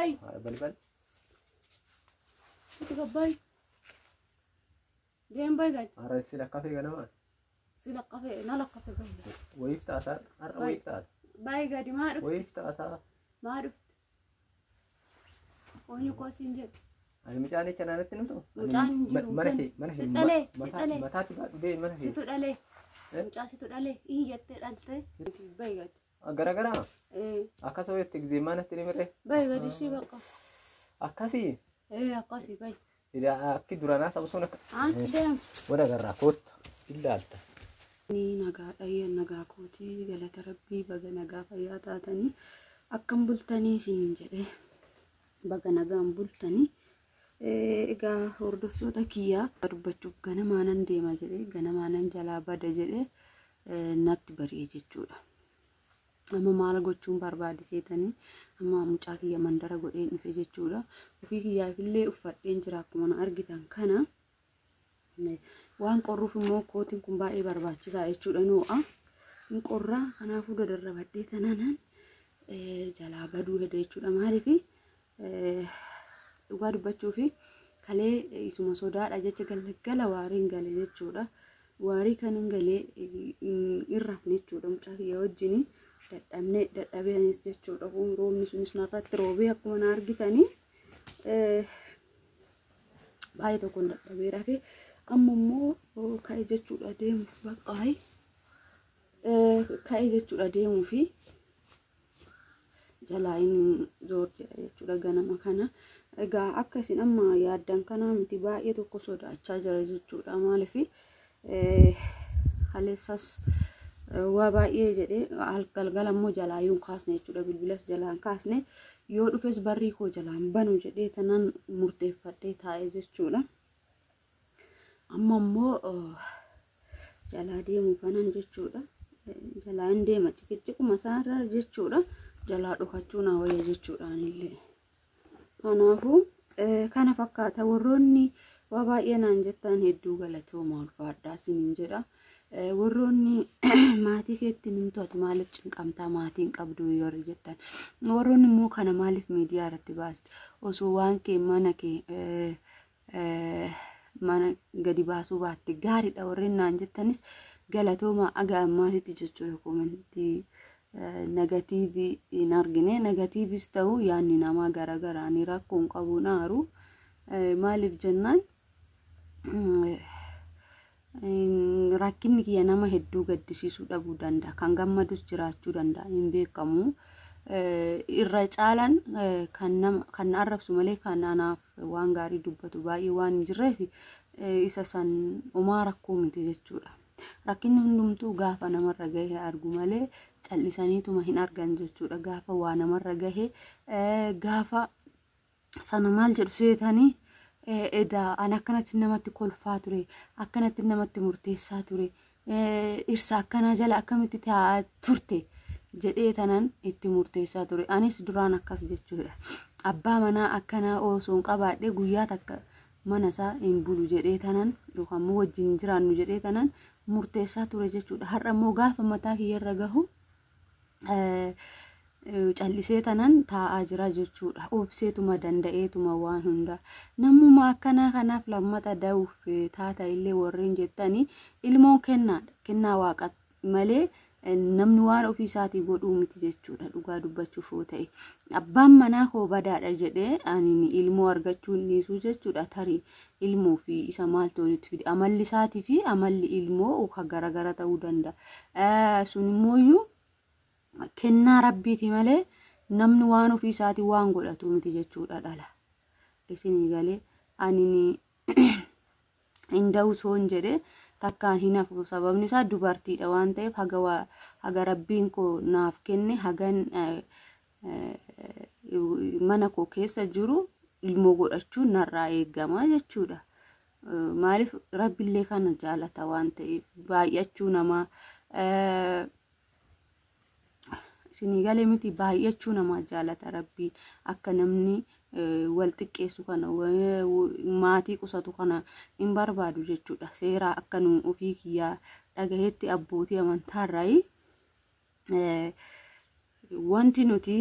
Bayi. Balbal. Itti gabbayi. Deem bayi gadi. Har'a si lakkafee ganama. Si lakkafee na lakkafe bayi. Wayiif taataa har'a wayiif taata. Bayi gadi maa dhufte? Wayiif taataa. Maa dhufte? Oonyu koo siin jedhe. Ani mucaan jecha naannatti nimtu? Mucaan hin jiru. Mana kee mana kee Si dhalee si dhalee. mataatti baadhu deemi mana kee. Situ dhalee. Eh? Mucaa situ dhalee. Ii jettee dhalte. Bayi gadi. Garagaraa Ee akkasoo jette gizee manatti ni mirre. bayi gadi ishii bakka. Akkasii. Ee akkasii bayi. Akki duraanaa sabsuun akka. Aan deem. Wada garraa kootta ilaalta. Ni nagaa dhayya nagaa kootii galata rabbii baga nagaa fayyaa taatanii akkam bultanii isiniin jedhe baga nagaan bultanii. Egaa hordoftoota kiyyaa dubbachuuf ganamaanan deema jedhe ganamaanan jalaa bada jedhe natti bari'e jechuudha. Amma maal gochuun barbaade seetanii amma mucaa kiyya mandara godheen dhufe jechuudha. Ofii kiyyaafillee uffadheen jira akkuma na argitan kana. Waan qorruuf immoo kootiin kun baay'ee barbaachisaa jechuudha nu'a. Hin qorraa kanaafuu dadarrabadhee tanaanan jalaa baduu heda jechuudha. Maaliif dhugaa dubbachuu fi kalee isuma sodaadha jecha galgala waariin gale jechuudha. Waarii kan hin galee hin rafne jechuudha mucaa kiyya wajjin dadhabnee dadhabee anis jechuudha. Roobni sunis narratti roobee akkuma na argitanii baay'ee tokkoon dadhabee rafe amma immoo ka'e jechuudha deemuuf baqqaayi ka'e jechuudha deemuufi jalaa inni zoor jedha jechuudha ganama kana. Egaa akka isin amma yaaddan kana miti baay'ee tokko sodaachaa jira jechuudha. Maaliif kaleessas waa baay'ee jedhee galgala immoo jalaa yoo hin kaasne jechuudha. Bilbilas jalaa hin kaasne yoo dhufes barrii koo jalaan banu jedhee tanan murteeffadhee taa'e jechuudha. Amma immoo jalaa deemuu kanan jechuudha. Jalaa hin deema ciqiciquma isaarra jechuudha. Jalaa dhokachuu naa wayya jechuudha anillee. Kanaafuu kana fakkaata warroonni waa baay'ee naan jettan hedduu galatooma ulfaadhaa isiniin jedha. Warroonni maatii keetti nimtu ati maaliif cinqamtaa maatiin qabdu warri jettan. Warroonni immoo kana maaliif miidiyaa irratti baaste osoo waan kee mana kee mana gadi baasuu baatte gaariidha warreen naan jettanis galatooma aga ammaatitti jechuudha komentii negatiivii hin argine negatiivis ta'uu yaadni namaa garaagaraa ni rakkoo hin qabu naaru maaliif jennaan rakkinni kiyya nama hedduu gaddisiisuu dhabuu danda'a kan gammadus jiraachuu danda'a hin beekamu irra caalaan kan nama kan na arrabsu malee kan anaaf waan gaarii dubbatu baay'ee waan hin jirreef isa san homaa rakkoo miti jechuudha. Rakkinni hundumtuu gaafa namarra gahe argu malee callisaniituma hin argan jechuudha. Gaafa waa namarra gahe gaafa sana maal jedhu seetanii edaa an akkanatti namatti kolfaa ture akkanatti namatti murteessaa ture dhirsa akkanaa jala akkamitti taa'aa turte jedhee tanan itti murteessaa ture. Anis duraan akkas jechuudha. Abbaa manaa akkanaa osoo hin qabaadhe guyyaa takka mana isaa hin bulu jedhee tanan yookaan immoo wajjin jiraannu jedhee tanan murteessaa ture jechuudha. Har'a immoo gaafa mataa kiyyarra gahu callisee tanan taa'aa jira jechuudha. Obseetuma danda'eetuma waan hunda. Namuma akkanaa kanaaf lammata da'uuf taata illee warreen jettanii ilmoon kennaadha. Kennaa waaqa malee namni waan ofii isaatii godhuu miti jechuudha dhugaa dubbachuuf yoo ta'e. Abbaan manaa koo badaadha jedhee ani ilmoo argachuu hin dhiisu jechuudha. Tarii ilmoo fi isa maaltu walitti fide amalli isaatii fi amalli ilmoo kan garagara ta'uu danda'a. Sun immooyyuu kennaa rabbiiti malee namni waan ofii isaatii waan godhatu miti jechuudha dhala. Isinii galee ani hin da'u soon jedhee takkaan hin hafu sababni isaa dubartiidha waan ta'eef haga rabbiin koo naaf kenne hagan mana koo keessa jiru ilmoo godhachuun narraa eegama jechuudha. Maaliif rabbillee kana jaalata waan ta'eef baay'achuu namaa isinii galee miti baay'achuu namaa jaalata rabbiin akka namni wal xiqqeessu kana maatii qusatu kana hin barbaadu jechuudha. Seera akka nu ofii kiyyaa dhagahetti abbootii amantaarraayi Wanti nuti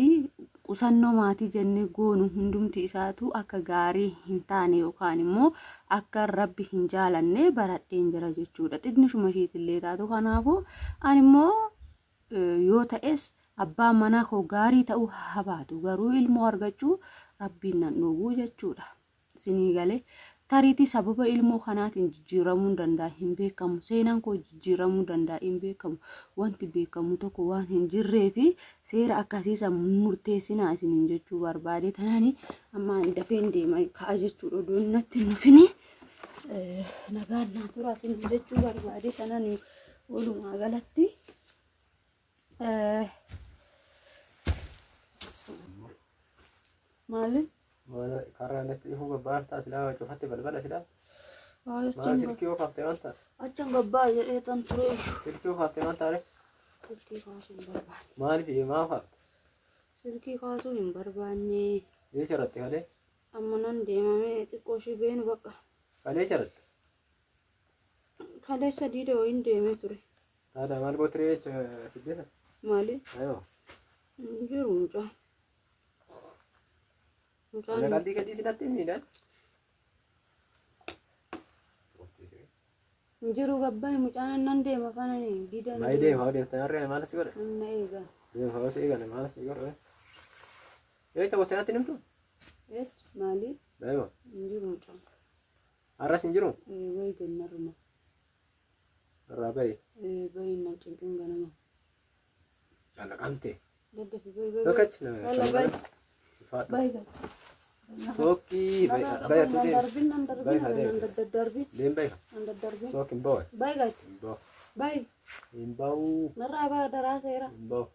qusannoo maatii jennee goonu hundumti isaatu akka gaarii hin taane yookaan immoo akka Rabbi hin jaalanne baradheen jira jechuudha. Xinnishuma isheetillee taatu. Kanaafuu ani immoo yoo ta'es abbaan manaa koo gaarii ta'uu haa baatu, garuu ilmoo argachuu Rabbiin nan dhowwuu jechuudha. Isinii galee? Tariitii sababa ilmoo kanaatiin jijjiiramuu danda'a, hin beekamu. Seenaan koo jijjiiramuu danda'a, hin beekamu. Wanti beekamu tokko waan hin jirree fi seera akkasiisa murteessinaa isiniin jechuu barbaade. Tanaani amma ani dafeen deema ka'a jechuudha. Oduun natti hin dhufini. Nagaan naa tura isiniin jechuu barbaade. Tanaani walumaa galatti. Maali? Karaa natti dhufuu barbaadtaa silaa cufatte balbala silaa. Maal silkii yoo kaaftee maal ta'a? Achan gabbaa jedhee tan ture ishu. Silkii yoo kaaftee maal ta'a? Silkii kaasuu hin barbaanne. Maaliif maa kaafte? Silkii kaasuu hin barbaanne. Eessa irratti kalee? Amma nan deemamee xiqqoo ishee beenu bakka. Kalee irratti? Kaleessa diida wayiin deemee ture. Haadha maal gootiree jecha fiddeeta? Maali? Ayoo. Hin jiru mucaan. Mucaan Ana qalbii gadii sinatti miidhaan. hin jiru gabbaay, mucaan nan deema kanani diida. Maal deema hoo deemtee harree maal si godhe? Na eega. Deema hoo si eegale maal si godhe? Eessa gootee natti himtu? Eet maali? Ayoo. Hin jiru mucaan. Har'as hin jiru? Wayi gannaruma. Irraa bahi. Bayi na cinqin ganama. Callaqamte. Daddafi, bayi bayi. Tokkachi. Yalla bayi. Bayi gad. Tokki bayi atu deem. Darbin nan darbin Bayi haa nan deemte. daddarbin Deem bayi. nan daddarbin. Tokki hin bahu. Bayi gad. Hin bahu. Bayi. Hin bahu. Narraa baa daraa seera. Hin bahu.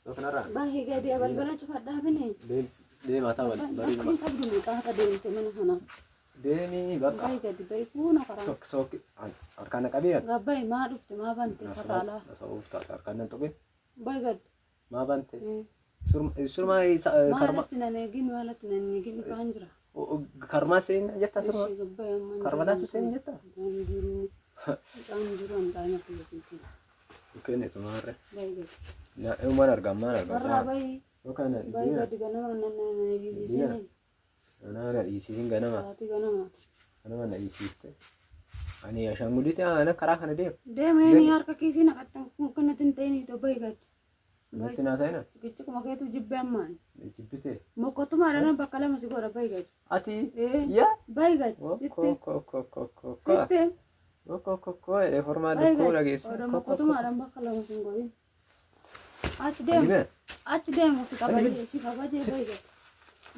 Tokki narraa. Bayi gadi balbala cufadhaa bine. Deem deem haa ta'u barii Hin qabdu mucaa akka deemte mana kana. Deemii bakka. Bayi gadi, bayi kuuna karaa. Tokki tokki harkaan na qabee. Gabbayi, maa dhufte? Maa bante karraa alaa? Nasa'uuf taate harkaan nan tuqe. Bayi gad. Maa bante? Surma karma. Maalatti nan eegin, maalatti nan eegin, dhufaan jira. Karmaa seen jetta surma. Ishee gabbayi amma hin Karma jiru. laatu seen jetta. Hin jiru. Mucaan jiru handaa'ima kiyya silkii. Kenni tumaarre. Bayi gad. Na uumaan argaa maan Warraa argaa. bayi. Yookaan Bayi gadi, ganama nan eegisisini. na dhiisisin ganama. Sa'aatii ganama. Ganama na dhiisifte. Ani ashaanguliitii ana karaa kana deemu. Deemee harka kiisii naqadhan kun kanatti hin ta'in itoo, bayi gad. Natti naa ta'ina. Ciqichiquma keetu jibbee ammaan. Jibbite. Mokkottumaadhaan bakka lama si godha, bayi gad. Ati. Ee. Yaa. Bayi gad. Sitti. Ko ko ko ko ko ko. Sitti. Ko ko ko jedhee formaa Bayi lukkuu gad. dhageesse. Oda mokkottumaadhaan bakka lama si godhin. Achi deemu. Achi deemu, si kabajee, si kabajee, bayi gad.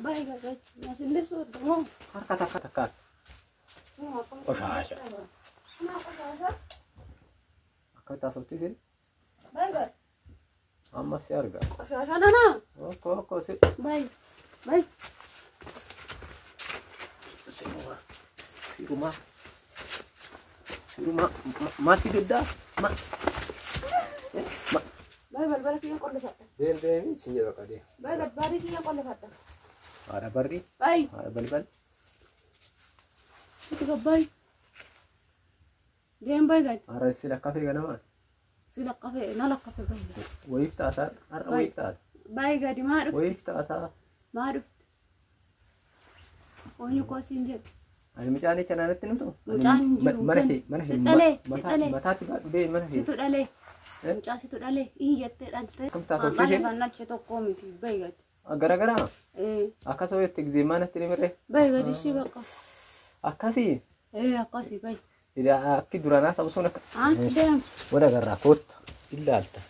Bayi gad achi. Nasillisuu moo. Harka takka takka. Qoshaasha. Akka taasifti Bayi gad. amma si arga. Qoshaasha nana. Ko ko si. Bayi. Bayi. Siruma. Siruma. Siruma. Maatti fiddaa? Ma. Ma. Bayi, balbala kiyya qollifadha. Deem deemi sin jedha qadee. Bayi gad, baarii kiyya qollifadha. Haadha barri. Bayi. Haadha balbal. Itti gad bayi. Deem, bayi gad. Haadha si lakkafee ganama. Si lakkafee na lakkafee, bayi gad. Wayiif taataa. Har'a wayiif taata. Bayi gadi, maa dhufte? Wayiif taataa. Maa dhufte? Oonyu koo siin jedhe. Ani mucaan jecha naannatti nimtu? Mucaan hin jiru. Mana kee mana Si kee dhalee, si dhalee. mataatti baadhu deemi mana kee. Situ dhalee. Eh? Mucaa situ dhalee. Iyyattee dhalte. Akkam taasifte Waan isheen? dhalee dhalche tokko miti. Bayi gad. Garagaraa Ee. akkasoo jette gizee maanatti nimirre. Bayi gad ishii bakka. Akkasii. Ee, akkasii, bayi. Akki duraanaa sabsuun akka. Achi deem. Wada garraa kootta ilaalta.